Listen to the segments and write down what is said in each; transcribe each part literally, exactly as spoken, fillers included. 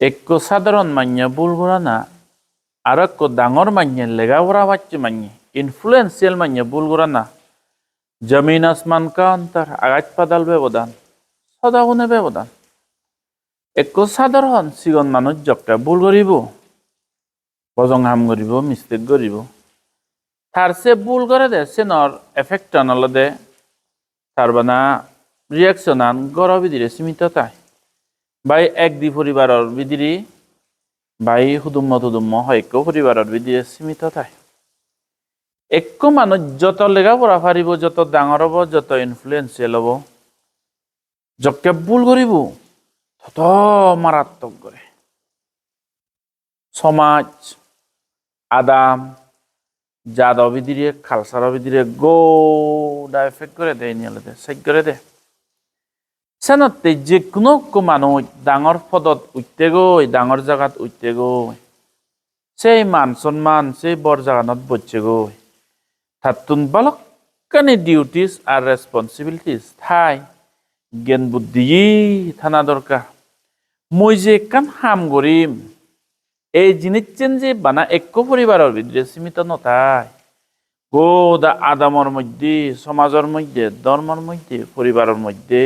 Ekko sadharon manye bul gorana, aro ekko dangor manye, lega pora pacche manye, influential manye bul gorana, jamin asman ka antar, agaj padal bebodan, sodo gune bebodan. Ekko sadharon sigon manuj jokke bul goribo, bojong ham goribo, mistake goribo, tar se bul gorede senor effect an olode, tar bana reaction an goro bidire simito tai. Bai ek di poribaror bidire, bai hudummo tudummo hoyekko poribaror bidire simito tai. Ekko manuj joto lega pora paribo, joto dangor obo, joto influential obo, jokke bul goribo, toto marattok gore. Somaj, adam, jado bidire, culture-o bidire goda effect gorede, ini olode sej gorede. Senotte je hono ekko manuj dangor podot uttegoi, dangor jagat uttegoi, sei man sonman, sei bor jaganot bocchegoi, tattun balokkani duties ar responsibilities thai, gyan buddhi ye thana dorkar. Mui je ekkan ham gorim, ei jinissen je bana ekko poribaror bidire simito no tai, goda adamor moddhe, somajor moddhe, dhormor moddhe, poribaror moddhe,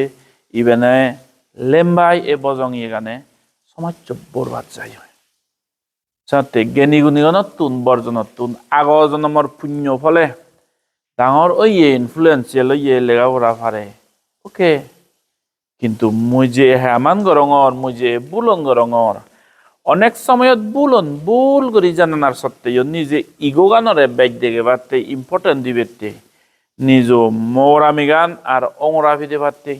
ibene lembai ei bojong iyegane somajcho borbad jai oi. Senotte gyani gunigonottun, borjonottun, ago jonomor punyo phole dangor oye, influential oye, lega pora pare. Okay. Kintu mui je haman gorongor, mui je bulon gorongor, onek somoyot bulon, bul guri jananar sotteyo nije ego ganore bej degebatte, important dibatte, nijo mogoramigan ar ongora pidebatte,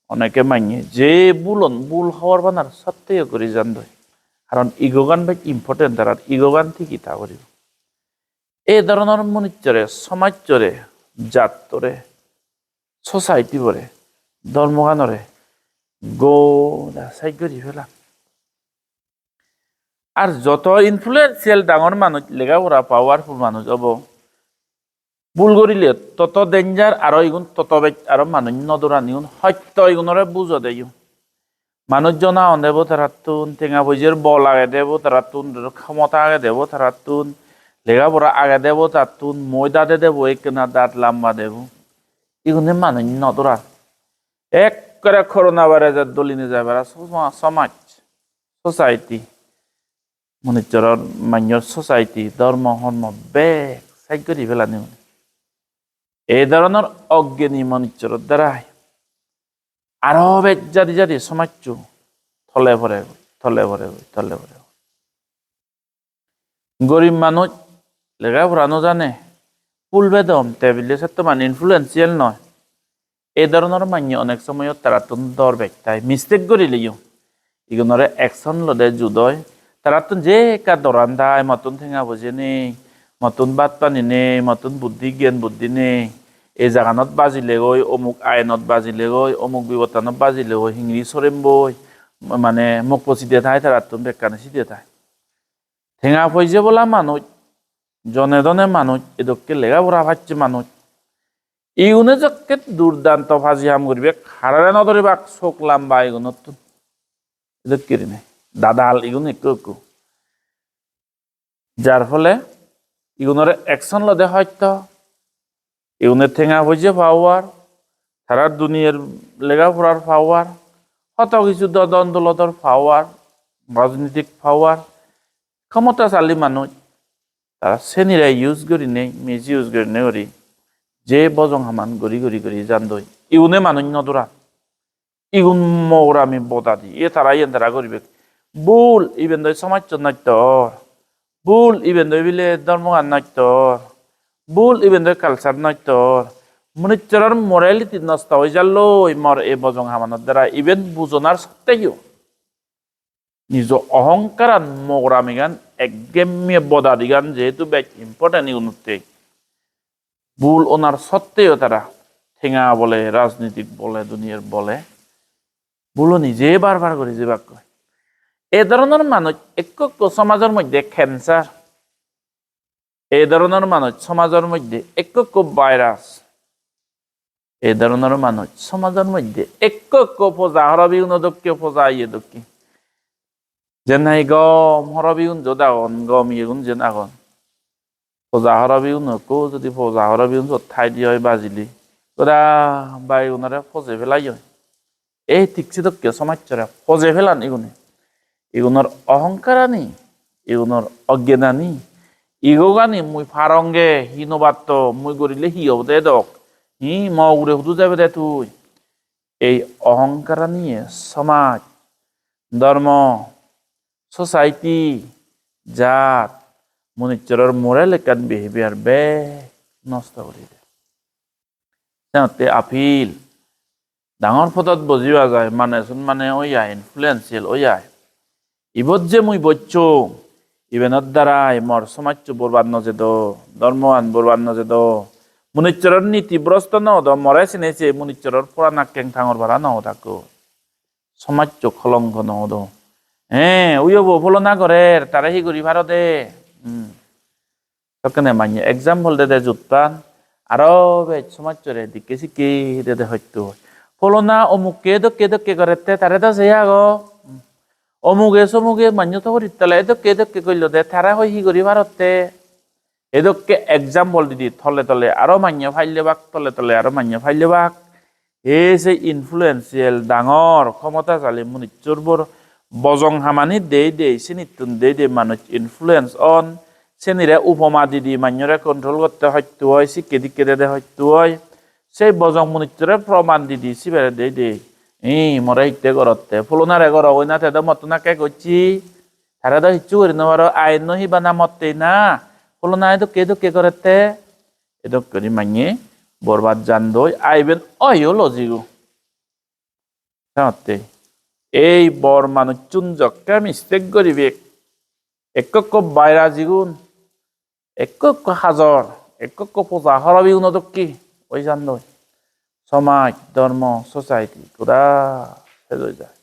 oneke manye je bulon, bul hobor panar sotteyo guri jandoi. Karon ego gan bej important, tarar ego gan tigi ta poribo. Ei dhoronor munuchchore, somajchore, jattore, society bore, dhormoganore goda sej guri felan. Ar joto influential dangor manuj, lega pora powerful manuj obo, bul gorile toto danger, aro igun toto bej aro manuj no doran, igun hoyto igunore bujode yo. Manuj jona on debo tarattun, tenga poijer bol age debo tarattun, khomota age debo tarattun, lega pora age debo tarattun, moi dade debo, ekkena dat lamba debo. Igune manuj no doran. Ekkere corona virus-e doli nejai para soma-, somaj, society, munuchchoror, manjor society, dhormo, hormo bek sej guri felani. Ei dhoronor ogyani munuchchoror darai aro bej jadi jadi somajcho tole pore, tole pore, tole pore. Gorib manuj, lega pora no jane, bul bedom, te bile setto mane influential noi. Ei dhoronor manye onek somoyot tarattun dor bej tai, mistake gorileyo. Igunore action lode judoi. Tarattun je ekka doran tai, mottun tenga poije nei, mottun bhat pani nei, mottun buddhi gyan buddhi nei. Ei jaganot bajilegoi, omuk ainot bajilegoi, omuk bibottanot bajilegoi, hingiri soremboi, mane mokko side tai, tarattun bekkani side tai. Tenga poije bola manuj, jone done manuj, edokke lega pora pacche manuj. Igune jokke durdanto paji ham guribak, harare no doribak, sok lamba igunottun. Edokke gurinei. Dadal igun ekku ekku. Jar phole igunore action lode hoyto. Igune tenga poije power, tara duniyar lega porar power, hoto kisu do-, dhon dolotor power, rajnitik power, khomotasali manuj, tara senire use gurinei, misuse gurinei guri, je bojong haman guri guri guri jandoi. Igune manuj no doran. Igun mogorami bodadi, ye tara iyen tara guribek. Bul, iben doi somajcho nosto or. Bul, iben doi bile dhormogan nosto or. Bul, iben doi culture nosto or. Munuchchoror morality nosto oi jalloi mor ei bojong hamanor darai, iben bujonar sotteyo. Nijo ohongkaran mogoramigan, ekgemme bodadigan jehetu bej important igunotte. Bul onar sotteyo tara tenga bole, rajnitik bole, duniyar bole, buloni je bar bar guri jebakkoi. E dhoronor manuj ekko ekko somajor moddhe cancer. E dhoronor manuj somajor moddhe ekko ekko virus. E dhoronor manuj somajor moddhe ekko ekko poja, horobiuno dokke poja, iye dokke. Jen nahi gom horobigun jot agon, gom iyegun jen agon. Poja horobigun ekko jodi poja horobigun sot thai di oi bajili, goda baigunore pojei pelai oi. Ei thik sedokke somajjore pojei pelan igune. Igunor ohongkarani, igunor oggenani, igogani mui paronge, hi no batto, mui gorile hi obode edok, hi mo ugure hudu jebede tui. Ei ohongkaraniye somaj, dhormo, society, jat, munissoror moral ekkan behavior bek nosto guri de. Senotte appeal, dangor podot bojiba jai, mane sun mane oi ai, influential oi ai. Ibot je mui bocchong, ibenor darai mor somajcho borbad no jedo, dhormoan borbad no jedo, munissoror niti brosto no odo, more sine se munissoror porana keng thangor bara no odakko. Somajcho kolonko no odo. He, uyobo pholona gorer, tare hi guri parode? Hmm. Sokkene manye example dede juttan, aro bej somajjore dikke sikke dede hoyto. Pholona omukke edokke edokke gorette, tare do sei ago. Omuge somuge manye to horittale edokke edokke gollode, tare hoi hi guri parotte? Edokke example didi tole tole aro manye paillebak, tole tole aro manye paillebak. Ei se influential dangor khomotashali munissoror bojong hamani dei dei, sinittun dei dei manuj influence on, senire upoma didi manyore control gotte hoyto oi, sikke dikke dede hoyto oi. Sei bojong munissore proman didi sibere dei dei. Ih, more hitte gorotte, pholonare gorogoi na, te do mottun akke gocchi, tare do hissu guri no paro, ain no hi bana motte na, pholona edokke edokke gorette. Edok guri manye borbad jandoi, ai iben oyo lojigo. Senotte ei bor manuchun jokke mistake guribek, ekko ekko baira jigun, ekko ekko hajor, ekko ekko poja horobiuno dokke oi jandoi. Somaj, dhormo, society pura sej oi jai.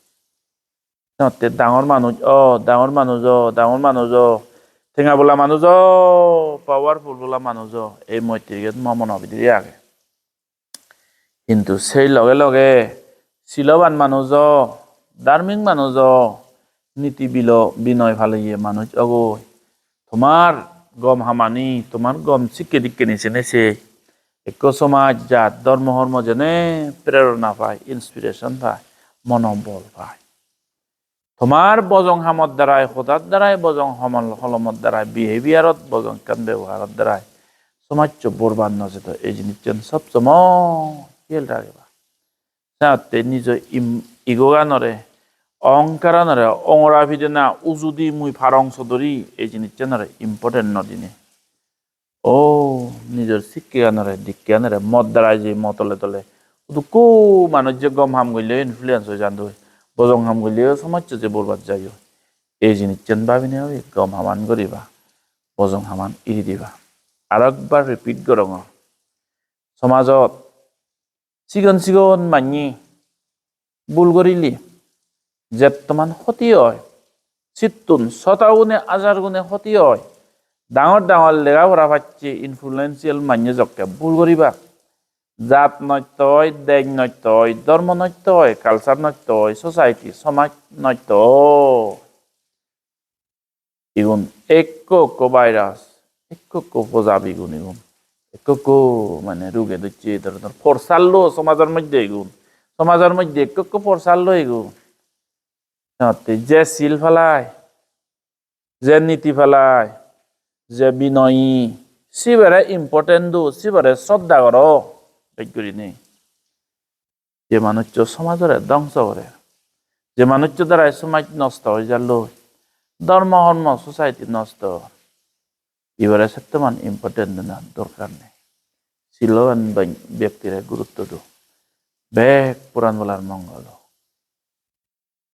Senotte dangor manuj o, dangor manuj o, dangor manuj o, tenga bola manuj o, powerful bola manuj o, ei moittirigan mo mono bidire age. Hintu sei loge loge siloban manuj o, dharmik manuj o, niti bilo binoy paleye manuj ogoi. Tomar gom hamani, tomar gom sikke dikkeni sene sei. Ekko somaj, jat, dhormo, hormo jene prerona pai, inspiration pai, monobol pai. Tomar bojong hamor darai, hodar darai, bojong homol-, holomor darai, behaviorot, bojong ekkan beboharor darai somajcho borbad no jedo, ei jinissan sob somoi hiyal ragiba. Senotte nijo im-, ego-ganore, ohongkaranore, ongora pidena, ujudi mui parong sodori, ei jinissanore important no dine. O, nijor sikkeganore, dikkeganore, mo darai je mo tole tole. Hudukko manuj je gom ham golle influence oi jandoi. Bojong ham golle somajcho je borbad jaiyo. Ei jinissan babine oi gom haman guriba. Bojong haman iri diba. Aro ekbar repeat gorongor. Somajot sigon sigon manye bul gorile jettoman hoti oi, sittun soto gune, hajar gune hoti oi. Dangor dangor lega pora pacche influential manye jokke bul guribak, jat nosto oi, dej nosto oi, dhormo nosto oi, culture nosto oi, society, somaj nosto oi. Igun ekko ekko virus, ekko ekko poja bigun igun. Ekko ekko mane ruge docche ei dhoronor porsallo somajor moddhe igun. Somajor moddhe ekko ekko porsallo igun. Senotte je sil palai, je niti palai, je binoyi, sibere important do, sibere sodda goro, bej gurinei. Je manuccho somajore dhongso gorer, je manuccho darai somaj nosto oi jalloi, dhormo hormo society nosto, ibere settoman important dena dorkar nei. Siloban bek-, bektire gurutto do. Bek poran bolar mongol o.